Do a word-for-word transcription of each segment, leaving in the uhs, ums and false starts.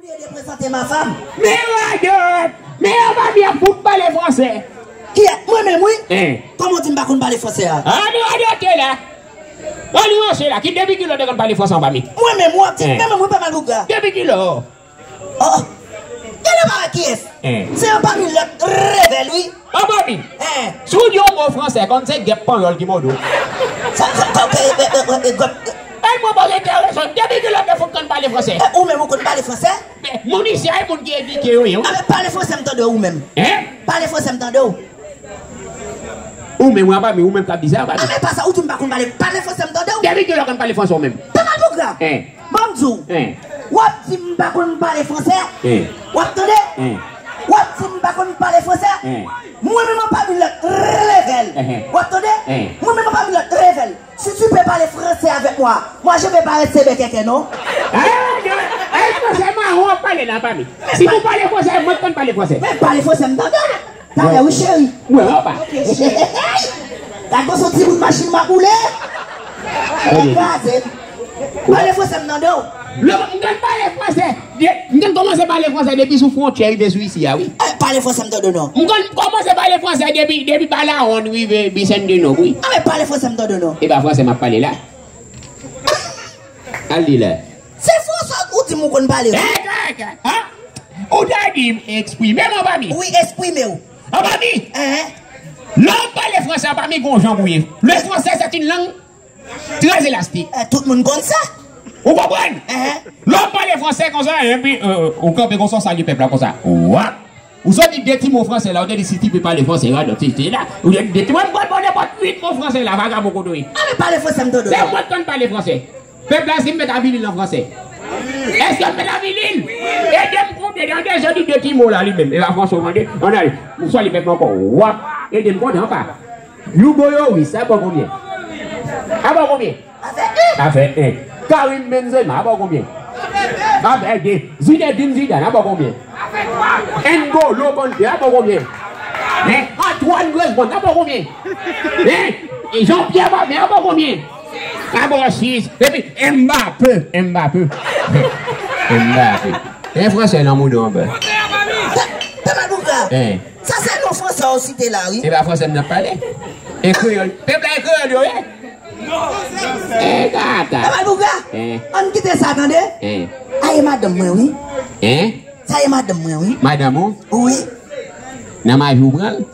Veuillez présenter ma femme. Men radòt! Men anba mi ap fout pale fransè! Ki a? Mwen menm, wi! Hein. Kòman w di m pa konn pale fransè a? An nou radòte la! An nou ranse la! Ki depi kilè w te konn pale fransè anba mi? Mwen menm, w ap di, hein, men mwen pa mal bouga. Depi kilè? Oh! Genlè pa wè kiyès? Hein. Se yon pami lòt rèvèl, wi! Anba mi! Hein. Si w di yon mo fransè, konn se gèp panyòl ki mòde w. Sa, sa, sa, e, e, e, e, e, gòp, e. Bay mwen bon entèresan, depi kilè w te fout konn pale fransè? E, ou menm ou konn pale fransè? Men, moun isi a, e moun ki edike yo ye, wi. A, men pale fransè m tande w ou menm. Hein? Pale fransè m tande w. Ou menm, anba mi, ou menm k ap di sa, anba mi. A, men pa sa, ou di m pa konn pale, pale fransè m tande w. Depi kilè w konn pale fransè ou menm? Papa Bougra! Hein? Ban m di w. Hein? W ap di m pa konn pale fransè? Hein? W ap tande? Hein? W ap di m pa konn pale fransè? Hein? Mwen menm anba mi lòt rèvèl. Hein? W ap tande? Hein? Mwen menm anba mi lòt rèvèl. Si tu peux parler français avec moi, moi je vais pas rester bèkèkè non. Ay, ay, fransè mawon w ap pale la, anba mi. Si pou pale fransè, mwen konn pale fransè. Men pale fransè m tande w. Talè wi cheri. Mwen anba. Ok cheri. Gad bon se yon ti bout machin m ap boule. Kraze m. Pale fransè m tande w. Lè m konn pale fransè. De, m konn kòmanse pale fransè depi sou fwontyè rive sou isi a, wi. Eh, pale fransè m tande w non. M konn kòmanse pale fransè depi, depi Balawonn rive Bisèn de Nòb, wi. A, men pale fransè m tande w non. E pa fransè m ap pale la. Al li la. Se fransè ou di m ou konn pale, wi. Eh, eh, eh, hein? Ou ta di m eksprime m anba mi. Wi, eksprime w. Anba mi. Hein? Lè w ap pale fransè anba mi, gon jan pou ye. Le français, c'est une langue très élastique. Eh, tout moun konn sa. Ou konprann? Hein? Lè w ap pale fransè konsa, epi, euh, ou kanpe konsa, w salye pèp la konsa. Wap! Ou sot di de ti mo fransè la, ou te di si ti pe pale fransè, radòt, ti, ti la. Ou te di de ti mo, m pral ba w nenpòt uit mo fransè la, vagabon kote w ye. A, men pale fransè m tande w. Se mwen k konn pale fransè. Pèp la, èske m met avili l an fransè? Èske m met avili l? Ede m konte, de, de, je di de ti mo la li menm. E pa fransè w mande? Ann ale. M salye pèp la ankò. Wap! Ede m konte anpa. Hugo Yoris, a ba w konbyen? A ba w konbyen? A fè en. A fè en. Karim Benzema, a ba w konbyen? A fè de. Zinedine Zidane, a ba w konbyen? N'Golo Kanté, a ba w konbyen? Hein? Antoine Griezmann, a ba w konbyen? Hein? Jean-Pierre Papin, a ba w konbyen? A ba w sis. Epi Mbappé, Mbappé. Mbappé. E fransè nan mouda w anba. Pè, pè Malbougra. Hein? Sa se non fransè w site la, wi. E pa fransè m nan pale. E kreyòl. Pèp la e kreyòl yo ye. E kaka. Papa Bougra, hein? Ann kite sa tande. Hein? A e madanm mwen, wi. Hein? Sa e madanm mwen, wi. Madanm ou? Wi. Nan maji w pran l?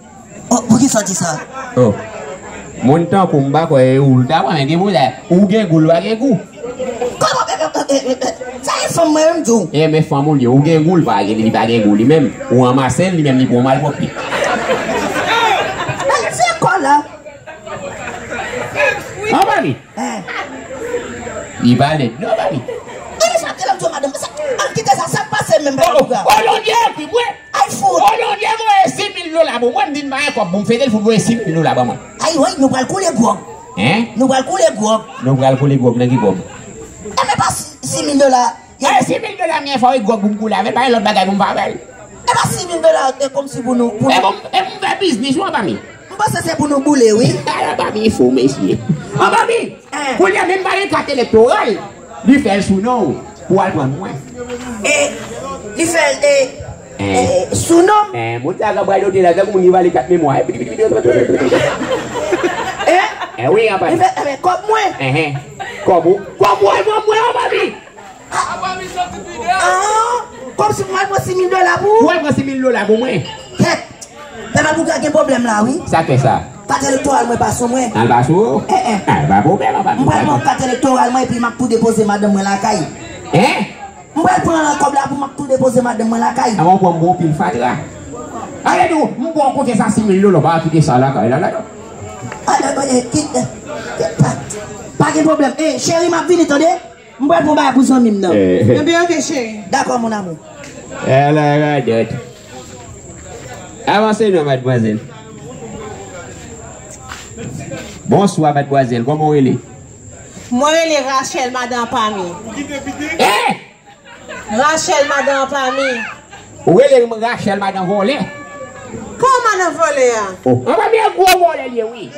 Oh, poukisa w di sa? Oh. Moun tankou m pa kwè e ou l ta pran, men gen moun la, ou gen gou, l pa gen gou. Kòman, e, e, e, e, e, sa e fanm mwen, m di w. E, men fanm ou l ye, ou gen gou, l pa gen, li pa gen gou li menm. Ou ranmase l, li menm li pran w malpwòpte. Men se kò la. Anba mi. Hein. Li pa lèd non, anba mi. Depi sa te lè m di w madanm, sa, ann kite sa, sa pase menm, Papa Bougra. Oh, Londye ekri mwen. Ay fout. Oh, Londye voye sis mil dola pou mwen, m di m pa gen kòb pou m fete l, fout voye sis mil dola ban mwen. Ay, wi, nou pral koule gwòg. Hein? Nou pral koule gwòg. Nou pral koule gwòg nan ki gwòg? E men pa sis mil dola. Ay, sis mil dola m gen fò e gwòg pou m koule avè l, pa gen lòt bagay pou m fè avè l. E pa sis mil dola, e kòmsi pou nou, pou nou. E bon, e pou m fè biznis, wi, anba mi. M panse se pou nou boule, wi. Ala anba mi fou, mesye. Anba mi, hein, kounye a menm pa gen kat elektoral, li fè l sou non w pou w al pran mwen. E li fè l, e, e, sou non m. Hein, moun sa k ap radote la, tankou moun ki vale kat memwa. Hein? Eh wi, anba mi. Li fè, eh ben, kòb mwen. Hein, hein. Kòb ou? Kòb ou, e kòb mwen, anba mi. Ah, kòmsi pou mwen pran sis mil dola pou ou? Ou al pran sis mil dola pou mwen. Kèt. Papa Bougra gen pwoblèm la, wi. Sa k fè sa? Kat elektoral mwen pa sou mwen. Al pa sou ou? Eh, eh. Ah, pa pwoblèm, pa pwoblèm. M pral pran kat elektoral mwen epi m ap tou depoze madanm mwen lakay. Hein? M pral pran kòb la pou m ap tou depoze madanm mwen lakay. Avan w pran m bon pil fatra. Ale nou, m pran kote sa sis mil dola, pa kite sa lakay la, la, non. Ah, eh, eh, eh, kit, eh, eh, pa, pa gen pwoblèm. Eh, cheri, m ap vini, tande? M pral pran bagay pou zanmi m nan. Eh. Ebyen, ok, cheri. Dakò, mon amour. Ala radòt. Avanse non, madmwazèl. Bonswa, madmwazèl. Kòman w rele? Mwen rele Rachel, madan Pami. Eh! Rachel, madan Pami. Ou rele m Rachel, madan vòlè? Kòman madan vòlè a? Oh, anba mi, e gwo vòlè l ye, wi.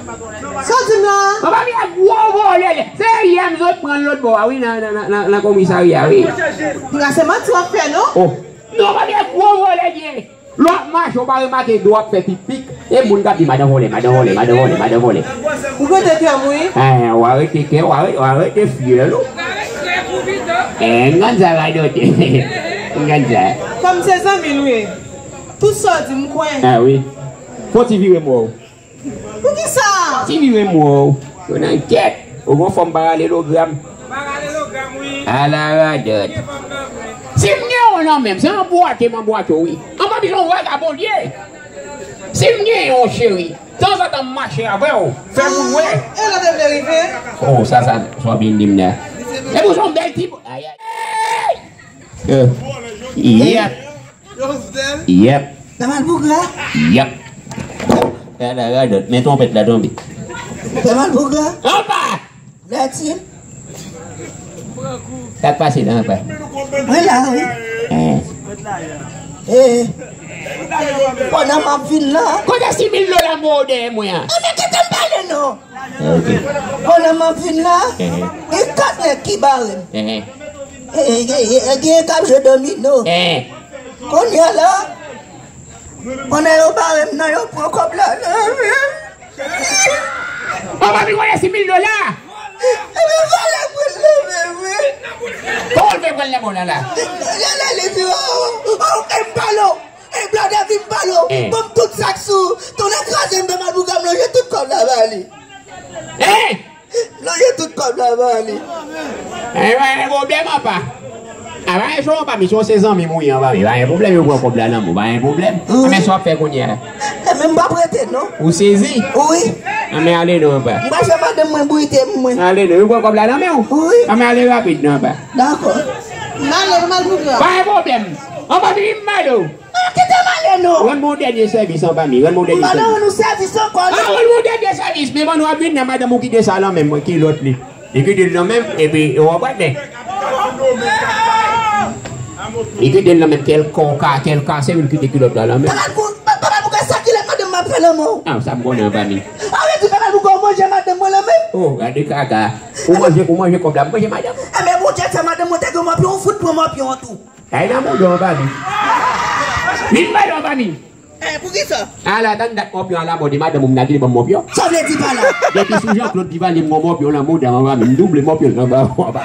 Sa w di m la? Anba mi a gwo vòlè. Se yè m sot pran l lòt bò a, wi, nan, nan, nan, nan, nan komisarya, wi. Piga, se manti w ap fè, non? Oh. Non, anba mi a gwo vòlè, byen. Lè w ap mache, w pa remake do w ap fè pipik. E moun k ap di, "Madan vòlè, madan vòlè, madan vòlè, madan vòlè." Ou rete kè m, wi. Eh, w a rete kè, w a re-, w a rete fyèl, ou. Eh, m konn sa, radòt. M konn sa. Kòm se zanmi l, wi. Tout sa w di, m kwè. Ah, wi. Fò ti vire m wè w. Poukisa? Ti vire m wè w. Yo nan kèt. Ou gon fòm paralelogram. Paralelogram, wi. Ala radòt. Si m gen yon nan men m, se anbwate m anbwate w, wi. Anba mi se yon vagabon l ye. Si m gen yon cheri, tanzantan m mache avè w, fè moun wè. E lè te vle rive? Oh, sa, sa, sa w ap vin di m la. E pou se yon bèl tip. Ay, ay. Eh. Yep. Yep. Pè Malpougra? Yep. Ala radòt, men twonpèt la tonbe. Pè Malpougra? Anba! Mèsi. Sa k pase la anba? Mwen la, wi. Eh. Eh. Pandan m ap vin la. Kote sis mil dola m wè w dèyè mwen an? Anben, kite m pale, non. Ok. Pandan m ap vin la, eh, gen kat nèg ki bare m. Eh. E, e, e, e, gen k ap jwe domino. Eh. Kounye a la, pandan yo bare m nan, yo pran kòb la nan men m. Anba mi konnen sis mil dola. Epi vòlè pran l nan men m, wi. Kòman l fè pran l nan men w la, la? Lè, lè, li di, "Oh, oh, oh, e m pale w. E blòdè vin pale w." Eh. Ban m tout sa k sou. Tonnè kraze m, Pè Malpougra, m lonje tout kòb la ba li. Eh! Lonje tout kòb la ba li. Eh, pa gen pwoblèm, apa. A, pa gen chon, anba mi, si w se zanmi m, wi, anba mi. Pa gen pwoblèm, yo pran kòb la nan men w, pa gen pwoblèm. Wi. Men sa w ap fè kounye a? Enben, m p ap rete, non. Ou sezi? Wi. Anben, ale non, anba. M pral fè madanm mwen bwite pou mwen. Ale non, yo pran kòb la nan men w. Wi. Anben, ale rapid non, anba. Dakò. M ale, m al pou gran. Pa gen pwoblèm. Anba mi, m ale. Ah, kite m ale non. Rann mwen yon dènye sèvis anba mi. Rann mwen yon dènye sèvis. M pa nan rann ou sèvis ankò non. Ah, rann mwen yon dènye sèvis. Men pandan w ap vin nan madanm ou kite sa lan men mwen, kilòt li. Li kite l lan men m, epi w konprann. Li kite l lan men m, kèl kò ka, kèl ka, se li kite kilòt la lan men m. Papa pou, papa pou ka sa kilè madanm m ap fè lanmou. Ah, sa m konnen anba mi. Ah, vle di papa pou ka w manje madanm mwen lan men m. Oh, gade kaka. Ou manje, ou manje kòb la, manje madanm ou. Enben, Bondye fè madanm mwen te gen mòpyon, ou fout pran mòpyon an tou. Kay nan mouda w anba mi. Vin ba yo anba mi. Eh, poukisa? Ala, tann dat mòpyon an la mòde madanm ou m nan kite ban m mòpyon. Sa w vle di pa la? Depi sou Jean Claude Duvalier m gon mòpyon nan mouda m anba mi. M double mòpyon nan ba ou anba.